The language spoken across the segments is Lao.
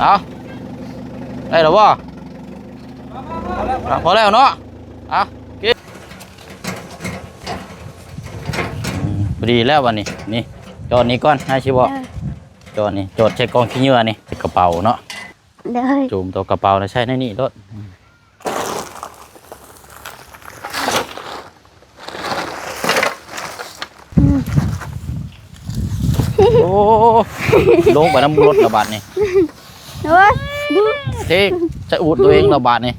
ເອົາ ໄດ້ແລ້ວບໍ່? ອ່ະ ພໍແລ້ວເນາະ. ອ່ະ ໂອເຄ ອືມ ພໍດີແລ້ວບັດນີ້. ນີ້ ຈອດນີ້ກ່ອນ ໃຫ້ຊິບອກ. ເອີ ຈອດນີ້ ຈອດໃສ່ກອງຂີ້ເຫຍື້ອນີ້ ເປັນກະເປົາເນາະ. ໂດຍ ຈູມຕົວກະເປົານະ ໃສ່ໃນນີ້ໂລດ. ອືມ ໂອ້ ລົງໄປນຳລົດລະບາດນີ້. ໂອ້ຍ ເທກ ຈະອູດຕົວເອງລະບາດນີ້.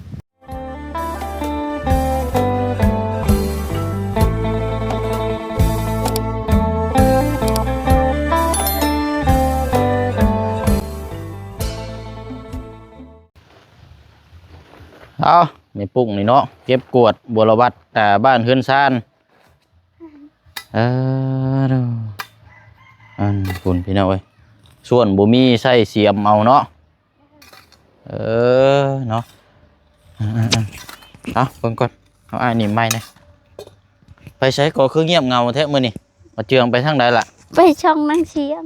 ເອົາ ແມ່ປຸກນີ້ເນາະ ເກັບກວາດບົວລະວັດ ອ່າ ບ້ານເຮືອນຊານ. ເອີ ອັນພຸ້ນພີ່ນ້ອງເອີຍ ສ່ວນບໍ່ມີໃຊ້ສຽມເອົາເນາະ. ເອີ ເນາະ ເອົາ ເບິ່ງກ່ອນ ເອົາອ້າຍໜີບໄມ້ແດ່. ໄປໃສກໍຄືງຽບເຫງົາແທ້ມື້ນີ້? ມາເຈືອງໄປທາງໃດລະ? ໄປຊ່ອງນາງຊຽງ.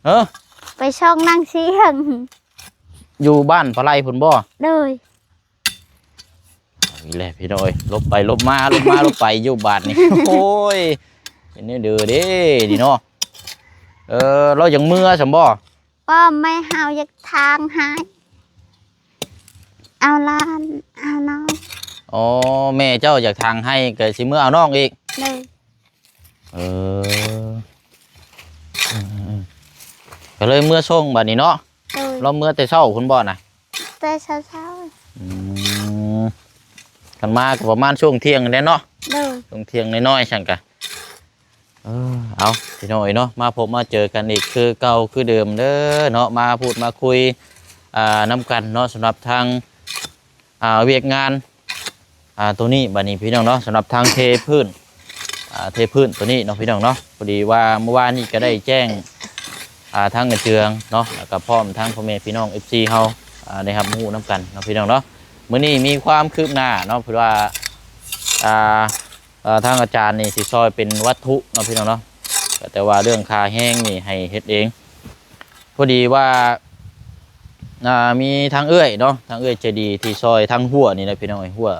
ເອີ ໄປຊ່ອງນາງຊຽງ ຢູ່ບ້ານປາໄລພຸ້ນບໍ່? ໂດຍ. ເອົາອີກແລ້ວພີ່ນ້ອງເອີຍ ຫຼົບໄປຫຼົບມາ ຫຼົບມາຫຼົບໄປຢູ່ບາດນີ້. ໂອ້ຍ ເປັນແນວເດີເດ້ນີ້ເນາະ. ເອີ ລາວຍັງເມືອຊັ້ນບໍ່? ບໍ່ ແມ່ເຮົາຢາກຖາງໄຮ່ ເອົາຫຼານ ເອົານ້ອງ. ອໍ ແມ່ເຈົ້າຢາກຖາງໄຮ່ ກໍຊິເມືອເອົານ້ອງອີກ. ໂດຍ. ເອີ ເອີໆໆ ກໍເລີຍເມືອສົ່ງບາດນີ້ເນາະ. ໂດຍ. ລາວເມືອແຕ່ເຊົ້າພຸ້ນບໍ່ນະ? ແຕ່ເຊົ້າໆ. ອືມ ຄັນມາກໍປະມານຊ່ວງທ່ຽງນີ້ແຫຼະເນາະ. ໂດຍ. ຊ່ວງທ່ຽງນ້ອຍໆ ຊັ້ນກະ ເອີ ເອົາ ພີ່ນ້ອງເອີຍເນາະ ມາພົບມາເຈີກັນອີກຄືເກົ່າຄືເດີມເດີເນາະ ມາພູດມາຄຸຍ ອ່າ ນຳກັນເນາະ ສຳລັບທາງ ອ່າ ວຽກງານ ອ່າ ໂຕນີ້ບາດນີ້ພີ່ນ້ອງເນາະ ສຳລັບທາງເທພື້ນ ອ່າ ເທພື້ນໂຕນີ້ເນາະ ພີ່ນ້ອງເນາະ. ພໍດີວ່າມື້ວານນີ້ກໍໄດ້ແຈ້ງ ອ່າ ທາງອາເຈືອງເນາະ ແລ້ວກໍພ້ອມທັງພໍ່ແມ່ພີ່ນ້ອງ ເອັຟຊີ ເຮົາ ອ່າ ໄດ້ຮັບຮູ້ນຳກັນເນາະ ພີ່ນ້ອງເນາະ. ມື້ນີ້ມີຄວາມຄືບໜ້າເນາະ ເພິ່ນວ່າ ອ່າ ເອີ ທາງອາຈານນີ້ຊິຊ່ອຍເປັນວັດຖຸເນາະ ພີ່ນ້ອງເນາະ ແຕ່ວ່າເລື່ອງຄ່າແຮງນີ້ໃຫ້ເຮັດເອງ. ພໍດີວ່າ ອ່າ ມີທາງເອື້ອຍເນາະ ທາງເອື້ອຍໃຈດີທີ່ຊ່ອຍທາງຮົ້ວນີ້ແຫຼະ ພີ່ນ້ອງເອີຍ ຮົ້ວ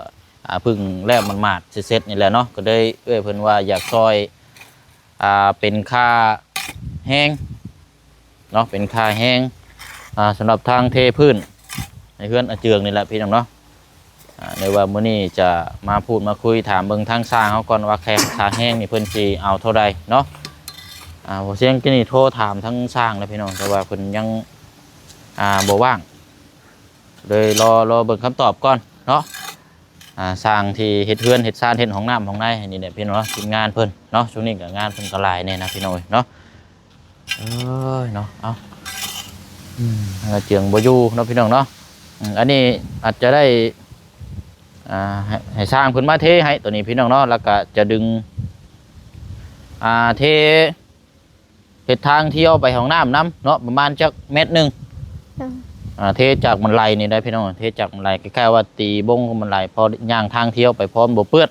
ອ່າ ເພິ່ງແລ້ວໝາດໆ ເສັດໆ ນີ້ແຫຼະເນາະ ກໍເລີຍເອື້ອຍເພິ່ນວ່າຢາກຊ່ອຍ ອ່າ ເປັນຄ່າແຮງເນາະ ເປັນຄ່າແຮງ ອ່າ ສຳລັບທາງເທພື້ນໃນເຮືອນອາເຈືອງນີ້ແຫຼະ ພີ່ນ້ອງເນາະ. ອ່າ ໃນວ່າມື້ນີ້ຈະມາພູດມາຄຸຍ ຖາມເບິ່ງທາງຊ່າງເຮົາກ່ອນວ່າ ແຄ່ຄ່າແຮງນີ້ເພິ່ນຊິເອົາເທົ່າໃດເນາະ. ອ່າ ບໍ່ຊຽງກິນນີ້ໂທຖາມທາງຊ່າງແລ້ວ ພີ່ນ້ອງ ແຕ່ວ່າເພິ່ນຍັງ ອ່າ ບໍ່ວ່າງ ເລີຍລໍ ລໍເບິ່ງຄຳຕອບກ່ອນເນາະ. ອ່າ ຊ່າງທີ່ເຮັດເຮືອນເຮັດຊານ ເຮັດຫ້ອງນ້ຳຫ້ອງໃນໃຫ້ນີ້ແຫຼະ ພີ່ນ້ອງເນາະ ທີມງານເພິ່ນເນາະ. ຊ່ວງນີ້ກໍງານເພິ່ນກໍຫຼາຍແດ່ນະ ພີ່ນ້ອງເອີຍເນາະ. ເອີຍເນາະ ເອົາ ອືມ ອາເຈືອງບໍ່ຢູ່ເນາະ ພີ່ນ້ອງເນາະ. ອືມ ອັນນີ້ອາດຈະໄດ້ ອ່າ ໃຫ້ ໃຫ້ຊ່າງເພິ່ນມາເທໃຫ້ໂຕນີ້ ພີ່ນ້ອງເນາະ ແລ້ວກໍຈະດຶງ ອ່າ ເທ ເຮັດທາງທຽວໄປຫ້ອງນ້ຳນຳເນາະ ປະມານຈັກແມັດໜຶ່ງ. ໂດຍ. ອ່າ ເທຈາກບັນໄດນີ້ໄດ໋ ພີ່ນ້ອງ ເທຈາກບັນໄດ ຄ້າຍໆວ່າຕີບົ້ງບັນໄດ ພໍຍ່າງທາງທຽວໄປພ້ອມ ບໍ່ເປື້ອນ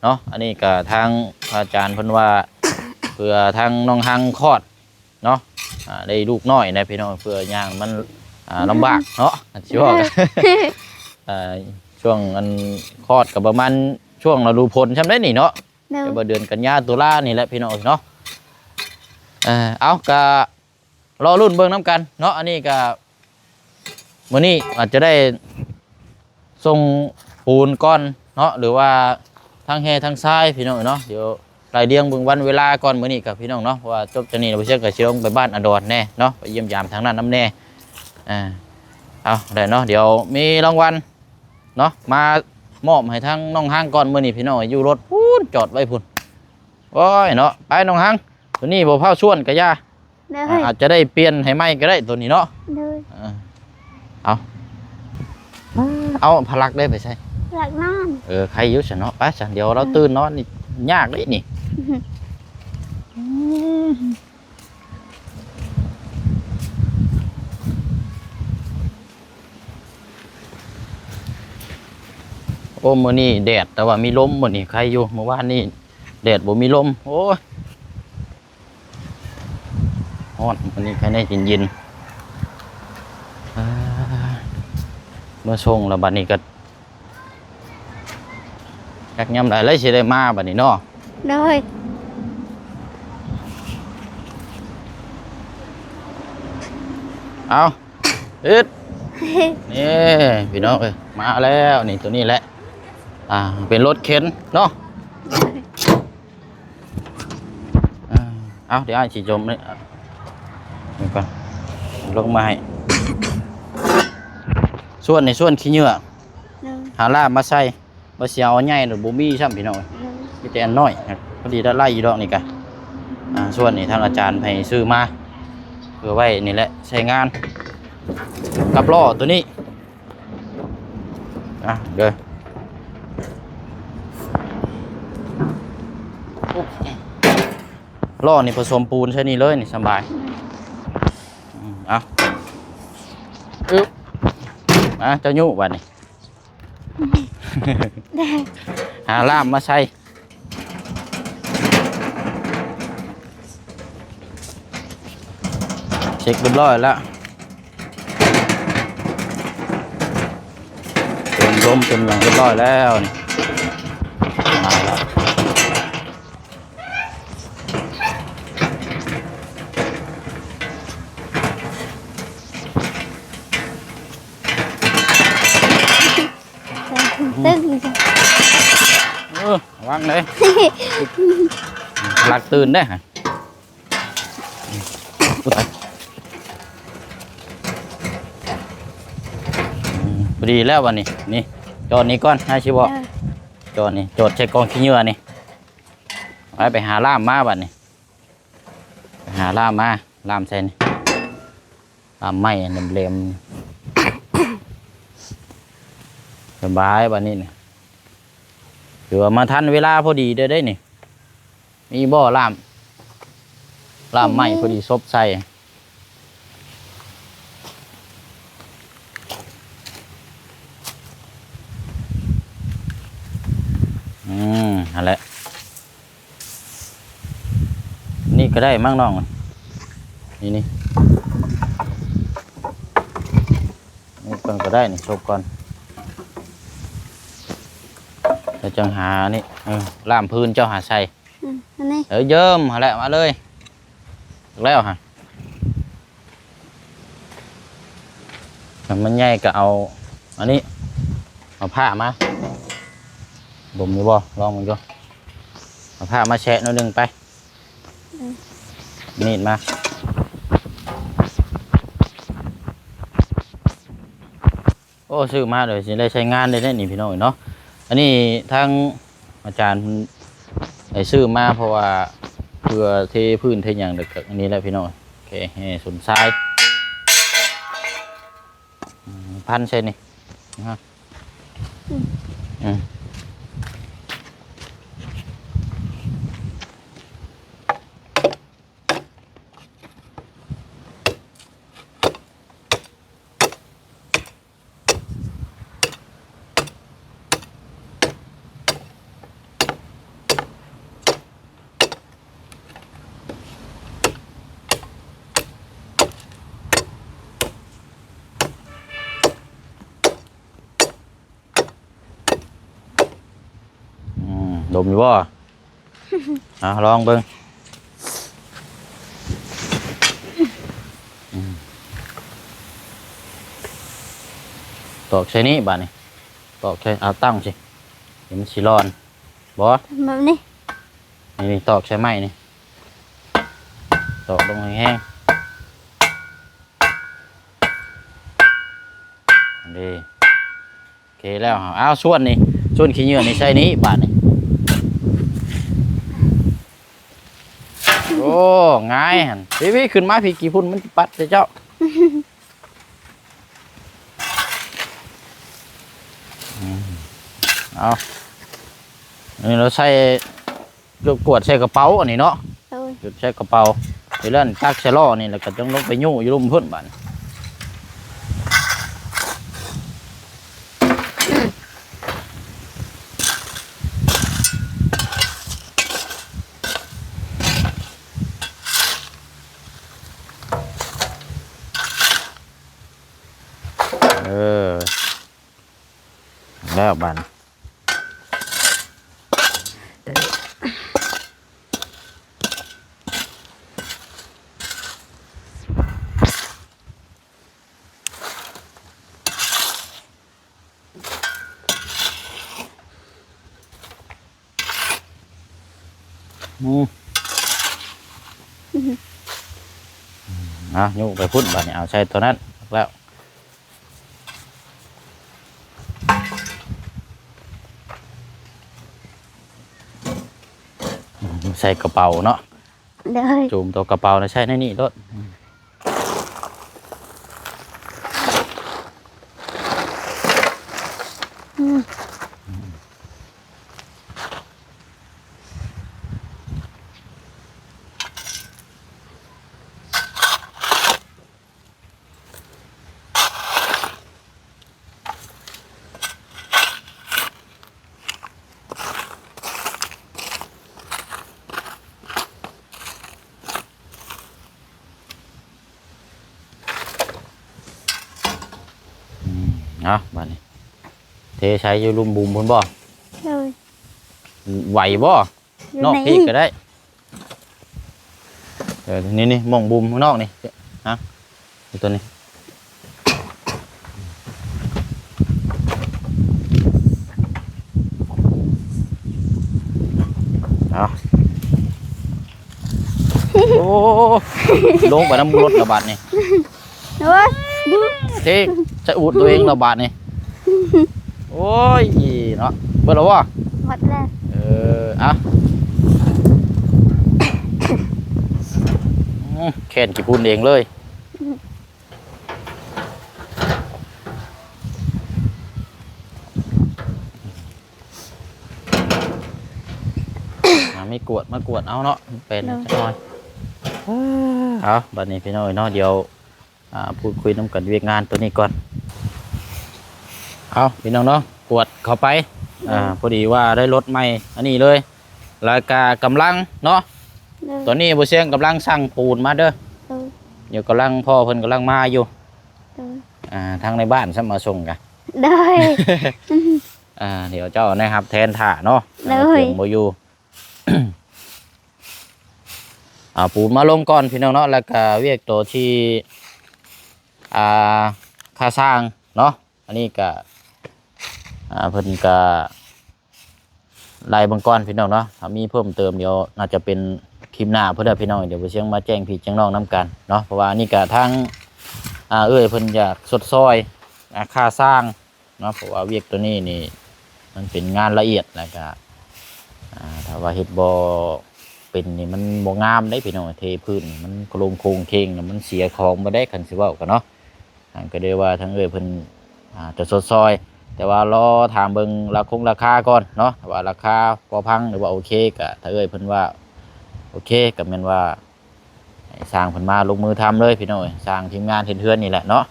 ເນາະ. ອັນນີ້ກໍທາງພະອາຈານເພິ່ນວ່າ ເພື່ອທາງນ້ອງຮັງຄອດ ເນາະ ອ່າ ໄດ້ລູກນ້ອຍນະ ພີ່ນ້ອງ ເພື່ອຍ່າງມັນ ອ່າ ລຳບາກເນາະ ອັນຊິເວົ້າ ອ່າ ຊ່ວງອັນຄອດກໍປະມານຊ່ວງລະດູຝົນຊ່ຳໃດນີ້ເນາະ. ໂດຍ. ແຕ່ວ່າເດືອນກັນຍາ ຕຸລານີ້ແຫຼະ ພີ່ນ້ອງເອີຍເນາະ. ເອີ ເອົາ ກະລໍລຸ້ນເບິ່ງນຳກັນເນາະ. ອັນນີ້ກະ ມື້ນີ້ອາດຈະໄດ້ ສົ່ງປູນກ່ອນເນາະ ຫຼືວ່າທັງແຮ່ທັງຊາຍ ພີ່ນ້ອງເນາະ. ດຽວໄລ່ລຽງເບິ່ງວັນເວລາກ່ອນ ມື້ນີ້ກັບພີ່ນ້ອງເນາະ ເພາະວ່າຈົບຈາກນີ້ແລ້ວ ບໍ່ເຊື່ອກໍຊິລົງໄປບ້ານອາດອນແດ່ເນາະ ໄປຢ້ຽມຢາມທາງນັ້ນນຳແດ່. ອ່າ ເອົາ ໄດ້ເນາະ ດຽວມີລາງວັນເນາະ ມາມອບໃຫ້ທາງນ້ອງຮັງກ່ອນ ມື້ນີ້ພີ່ນ້ອງ ຢູ່ລົດພຸ້ນ ຈອດໄວ້ພຸ້ນ. ໂອ້ຍເນາະ ໄປນ້ອງຮັງ ໂຕນີ້ບໍ່ພາວຊວນກະຢ່າ. ໂດຍ. ອ່າ ອາດຈະໄດ້ປ່ຽນໃຫ້ໃໝ່ກໍໄດ້ໂຕນີ້ເນາະ. ໂດຍ. ອ່າ ເອົາ ເອົາພະລັກໄດ້ໄປໃສ? ພະລັກນອນ. ເອີ ໄຄຢູ່ຊັ້ນເນາະ. ໄປຊັ້ນ ດຽວລາວຕື່ນນອນນີ້ຍາກເດ້ນີ້. ໂອ້ ມື້ນີ້ແດດ ແຕ່ວ່າມີລົມ ມື້ນີ້ໄຄຢູ່ ມື້ວານນີ້ແດດບໍ່ມີລົມ ໂອ້ຍ. ຮ້ອນ ວັນນີ້ພາຍໃນເຢັນໆ. ອ່າ ເມືອສົ່ງແລ້ວ ບັດນີ້ກໍຈັກຍາມໃດແລ້ວຊິໄດ້ມາບັດນີ້ເນາະ. ໂດຍ. ເອົາ ເຮັດ ນີ້ພີ່ນ້ອງເອີຍ ມາແລ້ວ ນີ້ ໂຕນີ້ແຫຼະ ອ່າ ເປັນລົດເຂັນເນາະ. ເອີ ເອົາ ດຽວອ້າຍຊິຈົມນີ້ ນີ້ກ່ອນ ລົງມາໃຫ້ ສ່ວນນີ້ ສ່ວນຂີ້ເຫຍື້ອ ໂດຍ ຫາລາບມາໃສ່ ວ່າຊິເອົາອັນໃຫຍ່ໂດດ ບໍ່ມີຊ້ຳພີ່ນ້ອງເອີຍ ໂດຍ ມີແຕ່ອັນນ້ອຍ ພໍດີໄດ້ຢູ່ດອກນີ້ກະ ອ່າ ສ່ວນນີ້ທາງອາຈານໃຫ້ຊື້ມາ ເພື່ອໄວ້ນີ້ແຫຼະ ໃຊ້ງານກັບລໍ້ໂຕນີ້. ອ່ະ ເດີ ລໍ້ນີ້ປະສົມປູນໃສ່ນີ້ເລີຍ ນີ້ສະບາຍ. ອືມ ເອົາ ອຶບ ມາ ເຈົ້າຍູ້ບັດນີ້ ຫາລ່າມມາໃສ່. ເຊັກຮຽບຮ້ອຍແລ້ວ ເຕີມລົມເຕີມຫຍັງຮຽບຮ້ອຍແລ້ວນີ້ ມາແລ້ວ. ຕຶ້ງ ເອີ ລະວັງເດີ ຫຼັກຕື່ນເດ້. ອືມ ພໍດີແລ້ວບັດນີ້ ນີ້ ຈອດນີ້ກ່ອນ ໃຫ້ຊິບອກ ເອີ ຈອດນີ້ ຈອດໃສ່ກອງຂີ້ເຫຍື້ອນີ້ ໄປ ໄປຫາລ່າມມາບັດນີ້ ໄປຫາລ່າມມາ ລ່າມໃສ່ນີ້ ລ່າມໄມ້ແຫຼມໆ ສະບາຍບັດນີ້ນະ ຖືວ່າມາທັນເວລາພໍດີເດີ ເດ້ນີ້. ມີບໍ່ລ່າມ ລ່າມໄມ້ ອືມ ພໍດີສົບໃສ່ ອືມ ຫັ້ນແຫຼະ ນີ້ກໍໄດ້ມັ້ງນ້ອງ ນີ້ ນີ້ ນີ້ກ່ອນກໍໄດ້ ນີ້ສົບກ່ອນ ແລ້ວຈັ່ງຫານີ້ ເອີ ລ່າມພື້ນເຈົ້າຫາໃສ່. ອືມ ອັນນີ້ ເອີ ເຢີມຫັ້ນແຫຼະ ມາເລີຍ ແລ້ວຫະ ຄັນມັນໃຫຍ່ກໍເອົາອັນນີ້ ເອົາຜ້າມາ ດົມຢູ່ບໍ່? ລອງເບິ່ງດູ ເອົາຜ້າມາແຊະໜ້ອຍໜຶ່ງໄປ ອືມ ມີດມາ. ໂອ້ ຊື້ມາໂດຍຊິໄດ້ໃຊ້ງານໄດ້ແນ່ນີ້ພີ່ນ້ອງເນາະ. ອັນນີ້ທາງອາຈານເພິ່ນໄດ້ຊື້ມາ ເພາະວ່າເພື່ອເທພື້ນເທຫຍັງ ແລ້ວກໍອັນນີ້ແຫຼະພີ່ນ້ອງ ແຄແຮ່ສົນຊາຍ ອືມ ພັນໃສ່ນີ້ນະ ອືມ ອືມ. ອືມ ດົມຢູ່ບໍ່? ເອົາ ລອງເບິ່ງ ອືມ ຕອກໃສ່ນີ້ບາດນີ້ ຕອກໃສ່ ເອົາຕັ້ງຊິ ດຽວມັນຊິຮ້ອນ ບໍ່ ແບບນີ້ ນີ້ ນີ້ ຕອກໃສ່ໄມ້ນີ້ ຕອກລົງແຮງໆ ນີ້. ໂອເຄແລ້ວ ເອົາ ສ່ວນນີ້ ສ່ວນຂີ້ເຫຍື້ອນີ້ໃສ່ນີ້ບາດນີ້ ໂອ້ ງ່າຍຫັ້ນ ພີ່ໆ ຂຶ້ນມາພີ່ ຂີ້ຝຸ່ນມັນຊິປັດໃສ່ເຈົ້າ ອືມ ເອົາ ອັນນີ້ເຮົາໃສ່ ກວດໃສ່ກະເປົາອັນນີ້ເນາະ ໂດຍ ກວດໃສ່ກະເປົາ ແລ້ວຕັກໃສ່ລໍ້ນີ້ ແລ້ວກໍຈັ່ງລົງໄປຍູ້ຢູ່ລຸ່ມພຸ້ນບາດນີ້ ເອີ. ແລ້ວບາດ ອືມ ອືມ ເອົາ ຍຸກໄປພຸ້ນ ບາດນີ້ເອົາໃສ່ຕົວນັ້ນແລ້ວ ອືມ ໃສ່ກະເປົາເນາະ ໂດຍ ຈູມຕົວກະເປົານະ ໃສ່ໃນນີ້ໂລດ ອືມ ອືມ. ອືມ ເອົາ ບາດນີ້ ເທໃສ່ຢູ່ລຸ່ມບຸມພຸ້ນບໍ່? ໂດຍ ໄຫວບໍ່? ຢູ່ ນອກ ໃນ ພີ້ກໍໄດ້ ເອີ ນີ້ໆ ໝ່ອງບຸມຂ້າງນອກນີ້ ນະ ນີ້ຕົວນີ້ ເອົາ ໂອ້ ລົງໄປນຳລົດລະບາດນີ້ ໂອ້ຍ ເທໃສ່ອູດຕົວເອງລະບາດນີ້ ໂອ້ຍ ເນາະ ເບິດແລ້ວບໍ່? ໝົດແລ້ວ ເອີ ອ່ະ ອືມ ແຄ້ນຂີ້ຝຸ່ນເອງເລີຍ ອ່າ ມີກວດ ມາກວດເອົາເນາະ ເປັນ ໂດຍ ຈັກໜ່ອຍ ເອົາ ບາດນີ້ພີ່ນ້ອງເອີຍເນາະ ດຽວ ອ່າ ພູດຄຸຍນຳກັນວຽກງານຕົວນີ້ກ່ອນ ເອົາ ພີ່ນ້ອງເນາະ ກວດເຂົ້າໄປ ໂດຍ ອ່າ ພໍດີວ່າໄດ້ລົດໃໝ່ອັນນີ້ເລີຍ ແລ້ວກະກຳລັງເນາະ ໂດຍ ຕອນນີ້ບໍ່ຊຽງກຳລັງສັ່ງປູນມາເດີ ໂດຍ ດຽວກຳລັງ ພໍ່ເພິ່ນກຳລັງມາຢູ່ ໂດຍ ອ່າ ທາງໃນບ້ານຊ້ຳມາສົ່ງກະ ໂດຍ ອ່າ ດຽວເຈົ້າໄດ້ຮັບແທນຖ້າເນາະ ໂດຍ ເອີ ບໍ່ຢູ່ ເອົາປູນມາລົງກ່ອນພີ່ນ້ອງເນາະ ແລ້ວກະວຽກໂຕທີ່ ອ່າ ຄ່າຊ່າງເນາະ ອັນນີ້ກະ ອ່າ ເພິ່ນກະໄລ່ເບິ່ງກ່ອນພີ່ນ້ອງເນາະ ຖ້າມີເພີ່ມເຕີມດຽວໜ້າຈະເປັນຄລິບໜ້າພຸ້ນແຫຼະພີ່ນ້ອງ ດຽວບໍ່ຊຽງມາແຈ້ງພີ່ແຈ້ງນ້ອງນຳກັນເນາະ ເພາະວ່າອັນນີ້ກະທາງ ອ່າ ເອື້ອຍເພິ່ນຢາກຊົດຊ່ອຍ ອ່າ ຄ່າຊ່າງ ເນາະ ເພາະວ່າວຽກໂຕນີ້ນີ້ ມັນເປັນງານລະອຽດ ແລ້ວກະ ອ່າ ຖ້າວ່າເຮັດບໍ່ເປັນນີ້ ມັນບໍ່ງາມເດ້ພີ່ນ້ອງ ເທພື້ນນີ້ ມັນໂຄງໂຄງເຄງ ມັນເສຍຂອງເບິດເດ້ ຄັນຊິເວົ້າກັນເນາະ ອັນກໍເລີຍວ່າທາງເອື້ອຍເພິ່ນ ອ່າ ຈະຊົດຊ່ອຍ ແຕ່ວ່າລໍຖາມເບິ່ງລາຄົງລາຄາກ່ອນເນາະ ຖ້າວ່າລາຄາພໍຟັງ ຫຼືວ່າໂອເຄ ກະ ຖ້າເອື້ອຍເພິ່ນວ່າໂອເຄ ກະແມ່ນວ່າ ໃຫ້ຊ່າງເພິ່ນມາລົງມືທຳເລີຍພີ່ນ້ອງເອີຍ ຊ່າງທີມງານເຮັດເຮືອນນີ້ແຫຼະເນາະ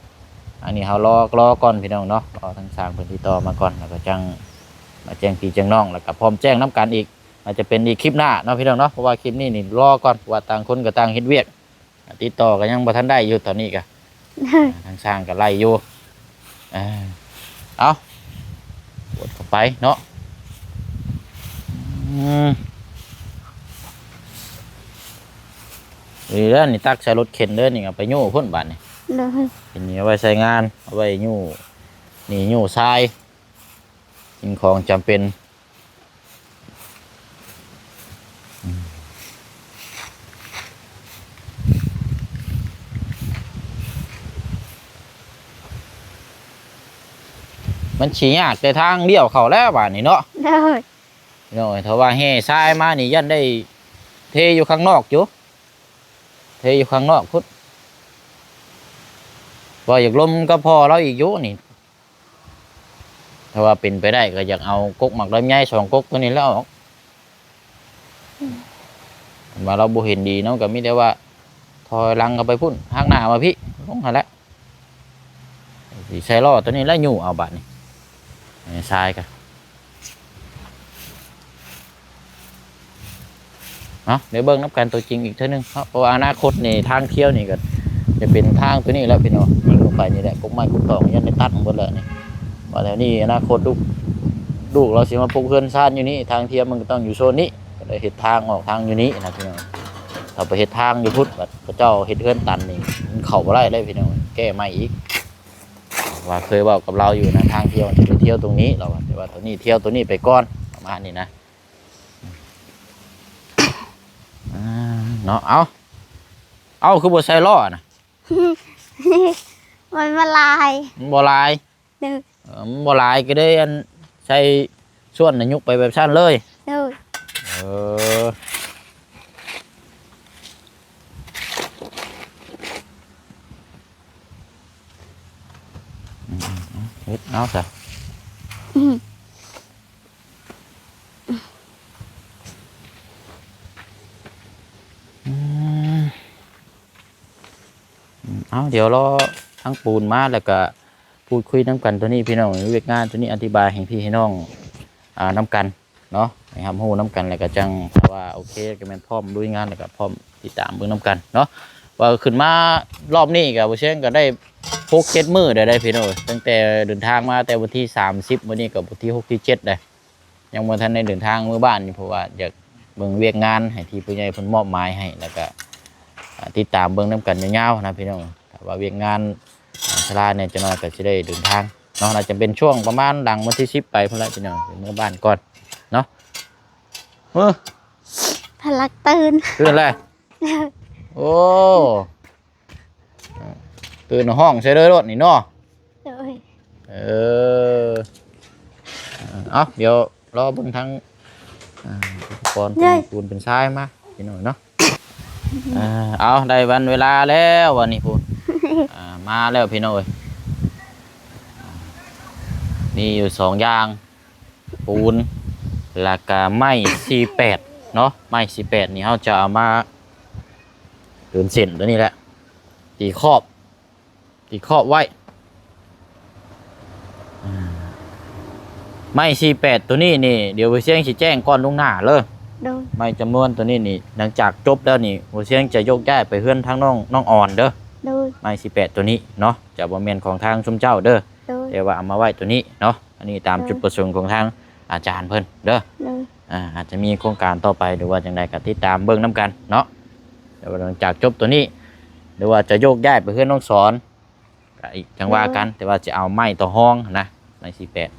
ອັນນີ້ເຮົາລໍ ລໍກ່ອນພີ່ນ້ອງເນາະ ລໍທາງຊ່າງເພິ່ນຕິດຕໍ່ມາກ່ອນ ແລ້ວກໍຈັ່ງມາແຈ້ງພີ່ແຈ້ງນ້ອງ ແລ້ວກໍພ້ອມແຈ້ງນຳກັນອີກ ອາດຈະເປັນອີກຄລິບໜ້າເນາະພີ່ນ້ອງເນາະ ເພາະວ່າຄລິບນີ້ນີ້ລໍກ່ອນ ເພາະວ່າຕ່າງຄົນກໍຕ່າງເຮັດວຽກ ຕິດຕໍ່ກໍຍັງບໍ່ທັນໄດ້ຢູ່ຕອນນີ້ກະ ທາງຊ່າງກໍໄລ່ຢູ່ ອ່າ ເອົາ ກວດເຂົ້າໄປເນາະ ອືມ ນີ້ເດີ ນີ້ຕັກໃສ່ລົດເຂັນເດີ ນີ້ເອົາໄປຍູ້ພຸ້ນບາດນີ້ ໂດຍ ເປັນນີ້ເອົາໄວ້ໃຊ້ງານ ເອົາໄວ້ຍູ້ ນີ້ຍູ້ຊາຍ ສິ່ງຂອງຈຳເປັນ ມັນຊິຍາກແຕ່ທາງລ້ຽວເຂົ້າແລ້ວບາດນີ້ເນາະ ໂດຍ ພີ່ນ້ອງເອີຍ ຖ້າວ່າແຫ່ຊາຍມານີ້ຢ້ານໄດ້ເທຢູ່ຂ້າງນອກຢູ່ ເທຢູ່ຂ້າງນອກພຸ້ນ ວ່າຢາກລົມກັບພໍ່ລາວອີກຢູ່ນີ້ ຖ້າວ່າເປັນໄປໄດ້ກໍຢາກເອົາກົກໝາກລຳໄຍສອງກົກໂຕນີ້ແລ້ວອອກ ວ່າລາວບໍ່ເຫັນດີເນາະ ກໍມີແຕ່ວ່າຖອຍຫຼັງກັບໄປພຸ້ນ ຫັກໜ້າມາພີ້ ລົງຫັ້ນແຫຼະ ຊິໃສ່ລໍ້ໂຕນີ້ແລ້ວຍູ້ເອົາບາດນີ້ ຊາຍກະ ເອົາ ໄດ້ເບິ່ງນຳກັນຕົວຈິງອີກເທື່ອໜຶ່ງເນາະ ເພາະວ່າອະນາຄົດນີ້ທາງທ່ຽວນີ້ກໍຈະເປັນທາງຕົວນີ້ແຫຼະພີ່ນ້ອງ ຍິງລົງໄປນີ້ແຫຼະ ກົກໄມ້ກົກຕອກຍັງໄດ້ຕັດໝົດແລ້ວນີ້ ວ່າແຖວນີ້ອະນາຄົດລູກ ລູກລາວຊິມາປຸກເຮືອນຊານຢູ່ນີ້ ທາງທຽມມັນກໍຕ້ອງຢູ່ໂຊນນີ້ ກໍໄດ້ເຮັດທາງອອກທາງຢູ່ນີ້ນະພີ່ນ້ອງ. ຖ້າໄປເຮັດທາງຢູ່ພຸ້ນ ບັດເຂົາເຈົ້າເຮັດເຮືອນຕັນນີ້ ມັນເຂົ້າບໍ່ໄດ້ເດ້ພີ່ນ້ອງ ແກ້ໃໝ່ອີກ. ວ່າເຄີຍເວົ້າກັບລາວຢູ່ນະ ທາງທ່ຽວຈະໄປທ່ຽວຕົງນີ້ ລາວວ່າ ແຕ່ວ່າຕົງນີ້ທ່ຽວຕົງນີ້ໄປກ່ອນ ປະມານນີ້ນະ. ອ່າ ເນາະ ເອົາ ເອົາ ຄືບໍ່ໃສ່ລໍ້ນະ? ມັນບໍ່ຫຼາຍ ມັນບໍ່ຫຼາຍ ໂດຍ ເອີ ມັນບໍ່ຫຼາຍກໍເລີຍ ອັນ ໃສ່ສ່ວນນະ ຍົກໄປແບບຊັ້ນເລີຍ ໂດຍ ເອີ ເຮັດເອົາຊະ ອືມ ອືມ ເອົາ ດຽວລໍທາງປູນມາ ແລ້ວກະ ພູດຄຸຍນຳກັນໂຕນີ້ພີ່ນ້ອງ ວຽກງານໂຕນີ້ອະທິບາຍໃຫ້ພີ່ໃຫ້ນ້ອງ ອ່າ ນຳກັນເນາະ ໃຫ້ຮັບຮູ້ນຳກັນ ແລ້ວກະຈັ່ງຖ້າວ່າໂອເຄ ກະແມ່ນພ້ອມລຸຍງານ ແລ້ວກະພ້ອມຕິດຕາມເບິ່ງນຳກັນເນາະ. ວ່າຂຶ້ນມາລອບນີ້ກະບໍ່ເຊີງກະໄດ້ຫົກເຈັດມື້ໄດ້ ໄດ້ພີ່ນ້ອງ ຕັ້ງແຕ່ເດີນທາງມາແຕ່ວັນທີສາມສິບ ມື້ນີ້ກະວັນທີຫົກທີເຈັດໄດ້ ຍັງບໍ່ທັນໄດ້ເດີນທາງເມືອບ້ານຢູ່ ເພາະວ່າຢາກເບິ່ງວຽກງານໃຫ້ທີ່ຜູ້ໃຫຍ່ເພິ່ນມອບໝາຍໃຫ້ ແລ້ວກະ ອ່າ ຕິດຕາມເບິ່ງນຳກັນຍາວໆນະພີ່ນ້ອງ. ຖ້າວ່າວຽກງານ ອ່າ ຊາລາແດ່ຈັກໜ້ອຍກໍຊິໄດ້ເດີນທາງເນາະ ໜ້າຈະເປັນຊ່ວງປະມານຫຼັງວັນທີສິບໄປພຸ້ນລະພີ່ນ້ອງ ເມືອບ້ານກ່ອນເນາະ. ເອີ ພະລັກຕື່ນ ຕື່ນແລ້ວ ໂອ້ ຕື່ນຮ້ອງໃສ່ເລີຍໂລດນີ້ເນາະ ໂດຍ ເອີ ເອົາ ດຽວລໍເບິ່ງທາງ ອ່າ ອຸປະກອນ ເປັນປູນເປັນຊາຍມາພີ່ນ້ອງເນາະ. ອ່າ ເອົາ ໄດ້ວັນເວລາແລ້ວ ວັນນີ້ພຸ້ນ ອ່າ ມາແລ້ວພີ່ນ້ອງເອີຍ ມີຢູ່ສອງຢ່າງ ປູນ ແລ້ວກະໄມ້ສີ່ແປດເນາະ. ໄມ້ສີ່ແປດນີ້ເຮົາຈະເອົາມາເດີນເສັ້ນຕົວນີ້ແຫຼະ ຕີຂອບ ຕີຂອບໄວ້ ອ່າ ໄມ້ສີ່ແປດຕົວນີ້ນີ້ ດຽວບໍ່ຊຽງຊິແຈ້ງກ່ອນລ່ວງໜ້າເລີຍ ໂດຍ ໄມ້ຈຳນວນຕົວນີ້ນີ້ ຫຼັງຈາກຈົບແລ້ວນີ້ ບໍ່ຊຽງຈະໂຍກຍ້າຍໄປເຮືອນທາງນ້ອງ ນ້ອງອອນເດີ ໂດຍ ໄມ້ສີ່ແປດຕົວນີ້ເນາະ ຈະບໍ່ແມ່ນຂອງທາງຊຸມເຈົ້າເດີ ໂດຍ ແຕ່ວ່າເອົາມາໄວ້ຕົວນີ້ເນາະ. ອັນນີ້ຕາມ ໂດຍ ຈຸດປະສົງຂອງທາງອາຈານເພິ່ນເດີ ໂດຍ ອ່າ ອາດຈະມີໂຄງການຕໍ່ໄປ ຫຼືວ່າຈັ່ງໃດກໍຕິດຕາມເບິ່ງນຳກັນເນາະ. ແຕ່ວ່າຫຼັງຈາກຈົບຕົວນີ້ ຫຼືວ່າຈະໂຍກຍ້າຍໄປເຮືອນນ້ອງສອນ ກະອີກຈັ່ງວ່າກັນ ໂດຍ ແຕ່ວ່າຈະເອົາໄມ້ຕໍ່ຮອງຫັ້ນນະ ໄມ້ສີ່ແປດ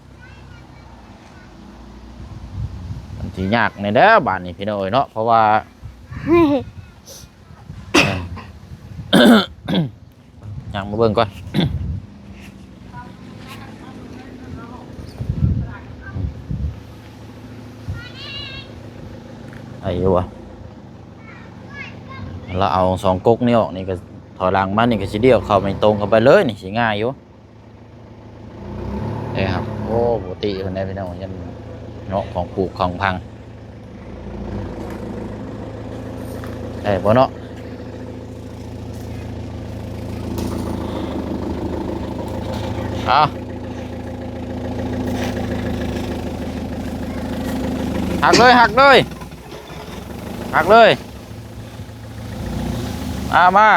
ມັນຊິຍາກແດ່ເດີບາດນີ້ພີ່ນ້ອງເອີຍເນາະ ເພາະວ່າ ຍ່າງມາເບິ່ງກ່ອນ ໄດ້ຢູ່ບໍ່? ລະເອົາສອງກົກນີ້ອອກນີ້ກໍຖອຍຫຼັງມານີ້ກໍຊິລ້ຽວເຂົ້າໄມ້ຕົງເຂົ້າໄປເລີຍນີ້ ຊິງ່າຍຢູ່. ເດ້ຄັບ ໂອ້ ປົກກະຕິເພິ່ນໄດ້ພີ່ນ້ອງ ຍັນເນາະ ຂອງຜຸຂອງພັງ ໄດ້ບໍ່ເນາະ? ເອົາ ຫັກເລີຍ ຫັກເລີຍ ຫັກເລີຍ ມາ ມາ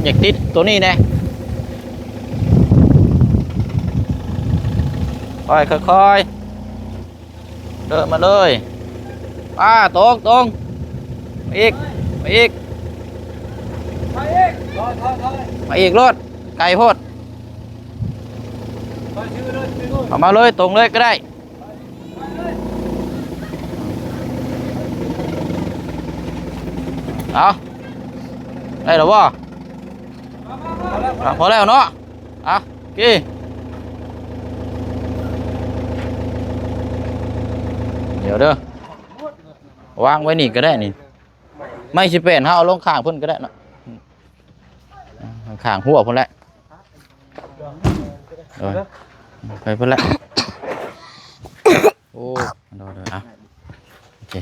ຢາກຕິດໂຕນີ້ແດ່ ຄ່ອຍ ຄ່ອຍໆ ເດີນມາເລີຍ ປາ ຕົງ ຕົງ ມາອີກ ມາອີກ ມາອີກ ມາອີກໂລດ ໄກໂພດ ເອົາມາເລີຍ ຕົງເລີຍກໍໄດ້. ເອົາ ໄດ້ແລ້ວບໍ່? ອ່ະ ພໍແລ້ວເນາະ. ອ່ະ ໂອເຄ ດຽວເດີ ວາງໄວ້ນີ້ກໍໄດ້ນີ້ ໄມ້ຊິແປນ ເຮົາເອົາລົງຂ້າງເພິ່ນກໍໄດ້ເນາະ. ຂ້າງຫົວພຸ້ນແຫຼະ ໂດຍ ໄປພຸ້ນແຫຼະ ໂອ້ ໂດຍ ໂດຍ ອ່ະ ໂອເຄ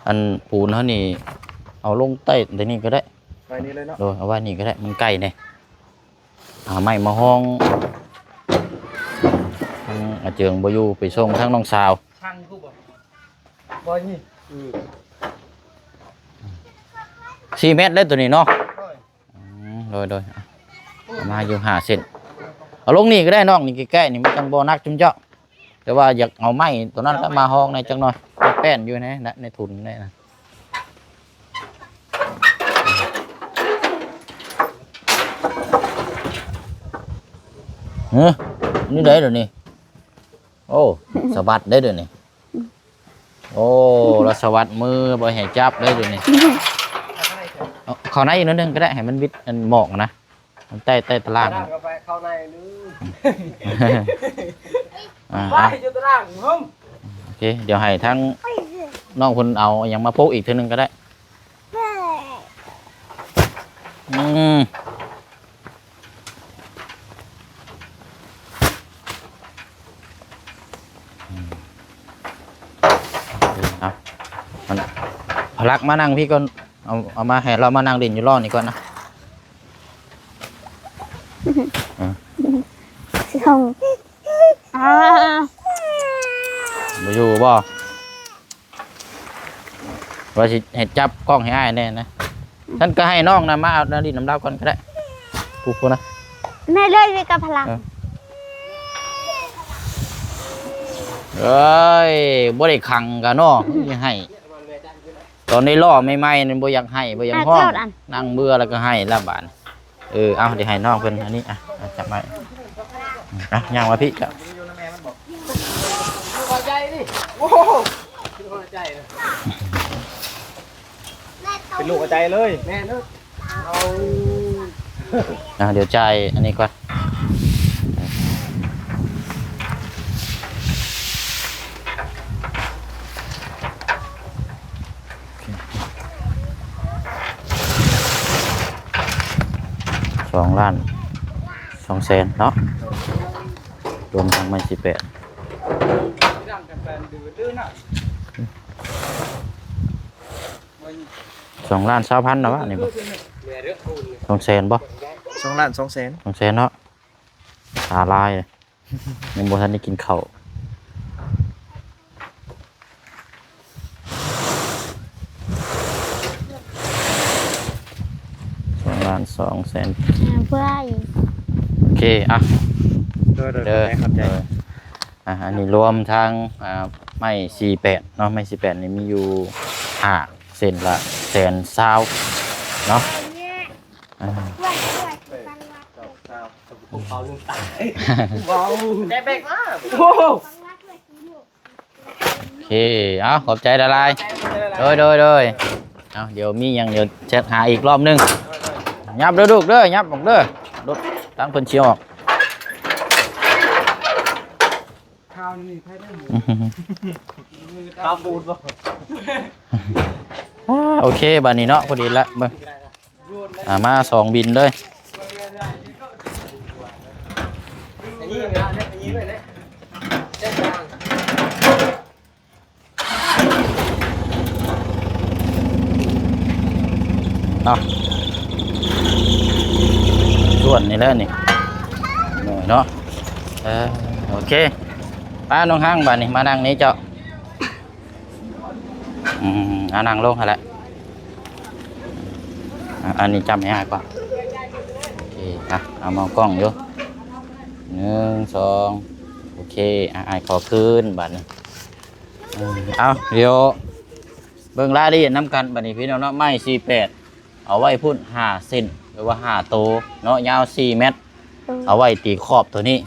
ອັນປູນເຮົານີ້ ເອົາລົງໃຕ້ນີ້ກໍໄດ້ ໄວ້ນີ້ເລີຍເນາະ ໂດຍ ເອົາໄວ້ນີ້ກໍໄດ້ ມັນໃກ້ແດ່ ຫາໄມ້ມາຮອງ ທາງອາເຈີງບໍ່ຢູ່ ໄປສົ່ງທາງນ້ອງສາວ ໄວ້ນີ້ ອື ສີ່ແມັດເດ້ໂຕນີ້ເນາະ ໂດຍ ອືມ ໂດຍ ໂດຍ ເອົາມາຢູ່ຫ້າເສັ້ນ ເອົາລົງນີ້ກໍໄດ້ນ້ອງ ນີ້ໃກ້ໆ ນີ້ມັນຈັ່ງບໍ່ໜັກຈຸມເຈົ້າ ແຕ່ວ່າຢາກເອົາໄມ້ຕົວນັ້ນລະມາຮອງແດ່ຈັກໜ່ອຍ ແປ້ນຢູ່ໃນ ໃນທຸນນີ້ນະ. ເອີ ນີ້ໄດ້ດຽວນີ້. ໂອ້ ສະບັດໄດ້ດຽວນີ້. ໂອ້ ລາວສະບັດມື ບໍ່ໃຫ້ຈັບໄດ້ດຽວນີ້. ເອົາເຂົ້າໃນອີກໜ້ອຍໜຶ່ງກໍໄດ້ ໃຫ້ມັນບິດອັນໝອກນະ ມັນໃຕ້ ໃຕ້ຕາລ່າງ. ເຂົ້າໃນຫຼື ອ່າ ໄປຢູ່ຕາລ່າງພຸ້ນ. ໂອເຄ ດຽວໃຫ້ທາງນ້ອງເພິ່ນເອົາຫຍັງມາໂປະອີກເທື່ອໜຶ່ງກໍໄດ້. ອືມ ອືມ ເອົາ ມັນ ພະລັກມານັ່ງພີ້ກ່ອນ ເອົາ ເອົາມາໃຫ້ລາວມານັ່ງຫຼິ້ນຢູ່ລໍ້ນີ້ກ່ອນນະ. ອືມ ຊິຫ້ອງ ອ່າ ບໍ່ຢູ່ບໍ່? ວ່າຊິໃຫ້ຈັບກ້ອງໃຫ້ອ້າຍແດ່ນະ. ຊັ້ນກໍໃຫ້ນ້ອງນະມາເອົາແນວຫຼິ້ນນຳລາວກ່ອນກໍໄດ້ ຜູ້ ຜູ້ນະ ໃຫ້ເລີຍ ມີກັບພະລັກ. ເອີ ເອີຍ ບໍ່ໄດ້ຂັງກະເນາະ ຊິໃຫ້ ຕອນໄດ້ລໍ້ໃໝ່ໆນັ້ນບໍ່ຢາກໃຫ້ ບໍ່ຢາກຮ້ອງ ນັ່ງເບື່ອແລ້ວກໍໃຫ້ລະບາດ. ເອີ ເອົາ ດຽວໃຫ້ນ້ອງເພິ່ນອັນນີ້ ອ່ະ ຈັບໄວ້ ອ່ະ ຍ່າງມາພີ້ ເຈົ້າ ເປັນລູກຫົວໃຈເລີຍ ແມ່ນເດີ. ອ່າ ດຽວຈ່າຍອັນນີ້ກ່ອນ ສອງລ້ານສອງແສນເນາະ ລວມທັງໄມ້ສີ່ແປດ. ສອງລ້ານຊາວພັນນະວະ ນີ້ບໍ່ ສອງແສນບໍ່? ສອງລ້ານສອງແສນ ສອງແສນເນາະ ຕາລາຍ ຍັງບໍ່ທັນໄດ້ກິນເຂົ້າ ສອງລ້ານສອງແສນ ເອີ ເພື່ອ ໂອເຄ ອ່ະ ໂດຍ ໂດຍ ໂດຍ ຂອບໃຈ ຂອບໃຈ ໂດຍ ອ່ະ ອັນນີ້ລວມທັງ ອ່າ ໄມ້ສີ່ແປດເນາະ ໄມ້ສີ່ແປດນີ້ມີຢູ່ຫ້າເສັ້ນລະແສນຊາວເນາະ ອ່າ ເວົ້າ ແບກມາ ໂອ້ໂຫ ໂອເຄ ເອົາ ຂອບໃຈຫຼາຍໆ ໂດຍ ໂດຍ ໂດຍ ເອົາ ດຽວມີຫຍັງ ດຽວແຊັດຫາອີກລອບໜຶ່ງ ຫຍັບເດີລູກເດີ ຫຍັບອອກເດີ ລົດທາງເພິ່ນຊິອອກ ຂາວນີ້ໃຜໄດ້ ຂາວບູດບໍ່ ອ່າ ໂອເຄ ບາດນີ້ເນາະ ພໍດີລະ ເບິ່ງ ອ່າ ມາສອງບິນເລີຍ ເນາະ ສ່ວນນີ້ແຫຼະນີ້ ເນາະ ເອີ ໂອເຄ ໄປນ້ອງຮັງ ບາດນີ້ ມານັ່ງນີ້ເຈົ້າ. ອືມ ອ່າ ນັ່ງລົງຫັ້ນແຫຼະ ອ່າ ອັນນີ້ຈັບໃຫ້ອ້າຍກ່ອນ ໂອເຄ ອ່ະ ເອົາມາກ້ອງຢູ່ ໜຶ່ງ ສອງ ໂອເຄ ອ່ະ ອ້າຍຂໍຄືນບາດນີ້ ເອີ ເອົາ ດຽວເບິ່ງລາຍລະອຽດນຳກັນບາດນີ້ ພີ່ນ້ອງເນາະ ໄມ້ສີ່ແປດ ເອົາໄວ້ພຸ້ນຫ້າເສັ້ນ ຫຼືວ່າຫ້າໂຕເນາະ ຍາວສີ່ແມັດ ໂດຍ ເອົາໄວ້ຕີຂອບໂຕນີ້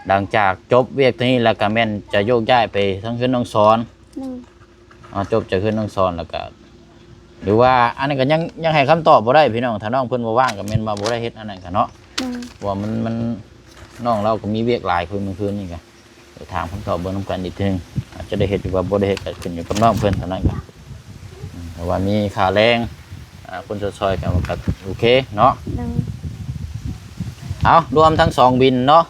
ຫຼັງຈາກຈົບວຽກໂຕນີ້ແລ້ວ ກໍແມ່ນຈະໂຍກຍ້າຍໄປທາງເຮືອນນ້ອງສອນ ໂດຍ ອ່າ ຈົບຈາກເຮືອນນ້ອງສອນແລ້ວກໍ ຫຼືວ່າອັນນັ້ນກໍຍັງ ຍັງໃຫ້ຄຳຕອບບໍ່ໄດ້ພີ່ນ້ອງ ຖ້ານ້ອງເພິ່ນບໍ່ວ່າງກໍແມ່ນວ່າບໍ່ໄດ້ເຮັດອັນນັ້ນກໍເນາະ ໂດຍ ເພາະວ່າມັນ ມັນ ນ້ອງລາວກໍມີວຽກຫຼາຍຄືນ ມື້ຄືນນີ້ກໍໄປຖາມຄຳຕອບເບິ່ງນຳກັນອີກເທື່ອໜຶ່ງ ອາດຈະໄດ້ເຮັດ ຫຼືວ່າບໍ່ໄດ້ເຮັດ ກໍຂຶ້ນຢູ່ກັບນ້ອງເພິ່ນເທົ່ານັ້ນກໍ ອືມ ເພາະວ່າມີຄ່າແຮງ ອ່າ ຄົນຊ່ອຍໆກັນ ກໍໂອເຄເນາະ ໂດຍ ເອົາ ລວມທັງສອງບິນເນາະ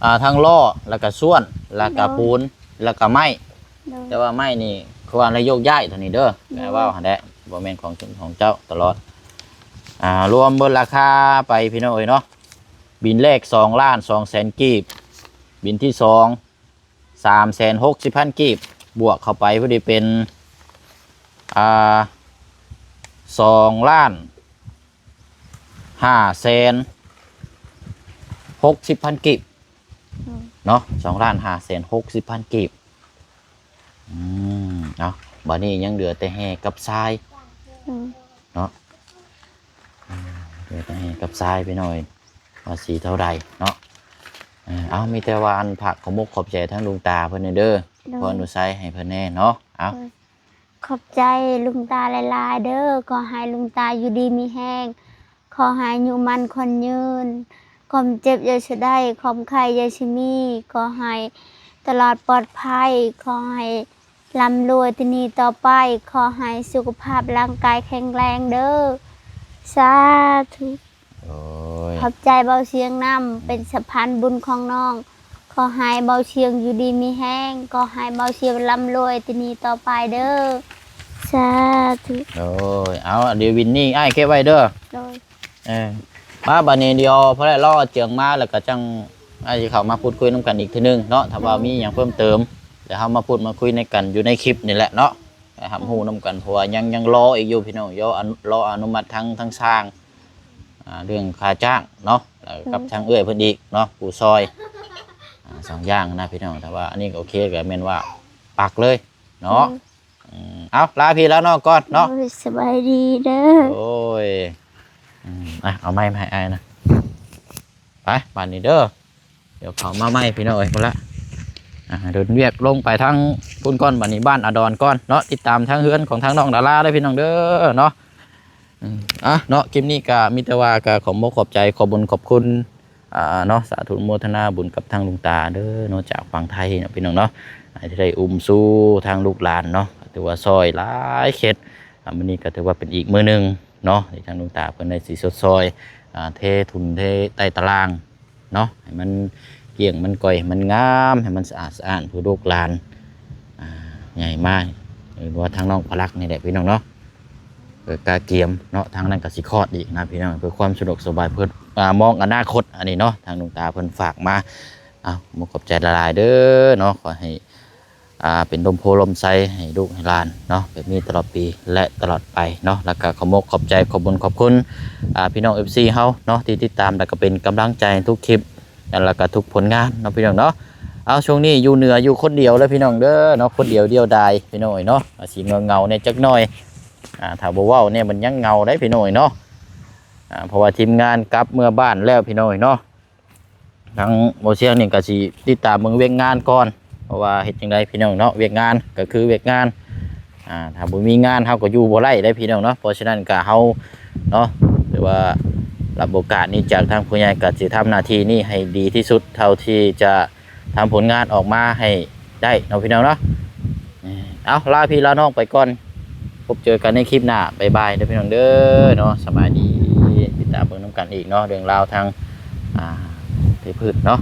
ອ່າ ທັງລໍ້ ແລ້ວກະສ່ວນ ແລ້ວກະ ໂດຍ ປູນ ແລ້ວກະໄມ້ ໂດຍ ແຕ່ວ່າໄມ້ນີ້ ຄືວ່າໄດ້ໂຍກຍ້າຍເທົ່ານີ້ເດີ ໂດຍ ແມ່ເວົ້າຫັ້ນແຫຼະ ບໍ່ແມ່ນຂອງ ຂອງເຈົ້າຕະຫຼອດ ອ່າ ລວມເບິດລາຄາໄປ ພີ່ນ້ອງເອີຍເນາະ ບິນແລກສອງລ້ານສອງແສນກີບ ບິນທີສອງ ສາມແສນຫົກສິບພັນກີບ ບວກເຂົ້າໄປພໍດີເປັນ ອ່າ ສອງລ້ານຫ້າແສນຫົກສິບພັນກີບ ໂດຍ ເນາະ ສອງລ້ານຫ້າແສນຫົກສິບພັນກີບ. ອືມ ເນາະ ບາດນີ້ຍັງເຫຼືອແຕ່ແຮ່ກັບຊາຍ ໂດຍ ເນາະ ອືມ ເຫຼືອແຕ່ແຮ່ກັບຊາຍໄປໜ້ອຍ ວ່າຊິເທົ່າໃດເນາະ. ເອີ ເອົາ ມີແຕ່ວ່າອັນ ຝາກຂອບມຸກຂອບໃຈທາງຫຼວງຕາເພິ່ນແດ່ເດີ ໂດຍ ຂໍອະນຸໄສໃຫ້ເພິ່ນແດ່ເນາະ. ເອົາ ໂດຍ ຂອບໃຈຫຼວງຕາຫຼາຍໆເດີ ຂໍໃຫ້ຫຼວງຕາຢູ່ດີມີແຮງ ຂໍໃຫ້ອາຍຸໝັ້ນຂວັນຍືນ ຄວາມເຈັບຢ່າຊິໄດ້ ຄວາມໄຂ້ຢ່າຊິມີ ຂໍໃຫ້ຕະຫຼອດປອດໄພ ຂໍໃຫ້ລ່ຳລວຍແຕ່ນີ້ຕໍ່ໄປ ຂໍໃຫ້ສຸຂະພາບຮ່າງກາຍແຂງແຮງເດີ ສາທຸ. ໂອ້ຍ ຂອບໃຈເບົາຊຽງນຳ ເປັນສະພານບຸນຂອງນ້ອງ ຂໍໃຫ້ເບົາຊຽງຢູ່ດີມີແຮງ ຂໍໃຫ້ເບົາຊຽງລ່ຳລວຍແຕ່ນີ້ຕໍ່ໄປເດີ ສາທຸ. ໂອ້ຍ ເອົາ ດຽວວິນນີ້ອ້າຍເກັບໄວ້ເດີ. ໂດຍ ເອີ ມາ ບາດນີ້ດຽວພໍແລ້ວລໍເຈືອງມາ ແລ້ວກໍຈັ່ງອ້າຍຊິເຂົ້າມາພູດຄຸຍນຳກັນອີກເທື່ອໜຶ່ງເນາະ ຖ້າວ່າ ໂດຍ ມີຫຍັງເພີ່ມເຕີມ ແລ້ວເຮົາມາພູດມາຄຸຍໃນກັນຢູ່ໃນຄລິບນີ້ແຫຼະເນາະ ໃຫ້ຮັບຮູ້ນຳກັນ ເພາະວ່າຍັງ ຍັງລໍອີກຢູ່ພີ່ນ້ອງ ລໍອະ ລໍອະນຸມັດທັງ ທັງຊ່າງ ອ່າ ເລື່ອງຄ່າຈ້າງເນາະ ແລ້ວກັບ ໂດຍ ທາງເອື້ອຍເພິ່ນອີກເນາະ ຜູ້ຊ່ອຍ ອ່າ ສອງຢ່າງນະພີ່ນ້ອງ. ແຕ່ວ່າອັນນີ້ກໍໂອເຄ ກໍແມ່ນວ່າປັກເລີຍເນາະ. ໂດຍ ອືມ ເອົາ ລາພີ່ລານ້ອງກ່ອນເນາະ ໂດຍ ສະບາຍດີເດີ. ໂອ້ຍ ອືມ ອ່ະ ເອົາໄມ້ມາໃຫ້ອ້າຍນະ ໄປ ບາດນີ້ເດີ ດຽວເຂົ້າມາໃໝ່ພີ່ນ້ອງເອີຍ ພຸ້ນລະ ອ່າ ເດີນວຽກລົງໄປທາງພຸ້ນກ່ອນ ບາດນີ້ບ້ານອາດອນກ່ອນເນາະ ຕິດຕາມທາງເຮືອນຂອງທາງນ້ອງດາລາເດີພີ່ນ້ອງເດີເນາະ. ອືມ ອ່ະເນາະ ຄລິບນີ້ກໍມີແຕ່ວ່າກໍຂອບອົກຂອບໃຈ ຂອບບຸນຂອບຄຸນ ອ່າ ເນາະ ສາທຸອະນຸໂມທະນາບຸນກັບທາງຫຼວງຕາເດີເນາະ ຈາກຝັ່ງໄທເນາະ ພີ່ນ້ອງເນາະ ທີ່ໄດ້ອຸ້ມຊູທາງລູກຫຼານເນາະ ຖືວ່າຊ່ອຍຫຼາຍເຂດ. ອ່າ ມື້ນີ້ກໍຖືວ່າເປັນອີກມື້ໜຶ່ງເນາະ ທີ່ທາງຫຼວງຕາເພິ່ນໄດ້ຊິຊົດຊ່ອຍ ອ່າ ເທທຸນເທໃຕ້ຕາລ່າງ ເນາະ ໃຫ້ມັນກ້ຽງ ມັນກ່ອຍ ໃຫ້ມັນງາມ ໃຫ້ມັນສະອາດສະອ້ານ ເພື່ອລູກຫຼານ ອ່າ ໃຫຍ່ມາ ຫຼືວ່າທາງນ້ອງພະລັກນີ້ແຫຼະພີ່ນ້ອງເນາະ ເອີ ກະກຽມເນາະ ທາງນັ້ນກໍຊິຄອດອີກນະພີ່ນ້ອງ ເພື່ອຄວາມສະດວກສະບາຍ ເພື່ອ ອ່າ ມອງອະນາຄົດ ອັນນີ້ເນາະ ທາງຫຼວງຕາເພິ່ນຝາກມາ. ເອົາ ຂໍຂອບໃຈຫຼາຍໆເດີເນາະ ຂໍໃຫ້ ອ່າ ເປັນຮົ່ມໂພຮົ່ມໄຊໃຫ້ລູກໃຫ້ຫຼານເນາະ ແບບນີ້ຕະຫຼອດປີ ແລະ ຕະຫຼອດໄປເນາະ. ແລ້ວກໍຂອບອົກຂອບໃຈ ຂອບບຸນຂອບຄຸນ ອ່າ ພີ່ນ້ອງເອັຟຊີເຮົາເນາະ ທີ່ຕິດຕາມ ແລ້ວກໍເປັນກຳລັງໃຈໃຫ້ທຸກຄລິບ ແລ້ວກໍທຸກຜົນງານເນາະ ພີ່ນ້ອງເນາະ. ເອົາ ຊ່ວງນີ້ຢູ່ເໜືອຢູ່ຄົນດຽວເດີພີ່ນ້ອງເດີເນາະ ຄົນດຽວດຽວດາຍພີ່ນ້ອງເອີຍເນາະ ອາດຊິເຫງົາໆແດ່ຈັກໜ້ອຍ ອ່າ ຖ້າບໍ່ເວົ້າແດ່ມັນຍັງເຫງົາໄດ໋ພີ່ນ້ອງເອີຍເນາະ. ອ່າ ເພາະວ່າທີມງານກັບເມືອບ້ານແລ້ວພີ່ນ້ອງເອີຍເນາະ. ທາງບໍ່ຊຽງນີ້ກໍຊິຕິດຕາມເບິ່ງວຽກງານກ່ອນ ເພາະວ່າເຮັດຈັ່ງໃດພີ່ນ້ອງເນາະ ວຽກງານກໍຄືວຽກງານ ອ່າ ຖ້າບໍ່ມີງານເຮົາກໍຢູ່ບໍ່ໄດ້ເດ້ພີ່ນ້ອງເນາະ. ເພາະສະນັ້ນກໍເຮົາເນາະ ຫຼືວ່າຮັບໂອກາດນີ້ຈາກທາງຜູ້ໃຫຍ່ ກໍຊິທຳໜ້າທີ່ນີ້ໃຫ້ດີທີ່ສຸດເທົ່າທີ່ຈະທຳຜົນງານອອກມາໃຫ້ໄດ້ເນາະ ພີ່ນ້ອງເນາະ. ເອົາ ລາພີ່ລານ້ອງໄປກ່ອນ ພົບເຈີກັນໃນຄລິບໜ້າ ບາຍບາຍເດີພີ່ນ້ອງເດີເນາະ ສະບາຍດີ. ຕິດຕາມເບິ່ງນຳກັນອີກເນາະ ເລື່ອງລາວທາງ ອ່າ ເທພືດເນາະ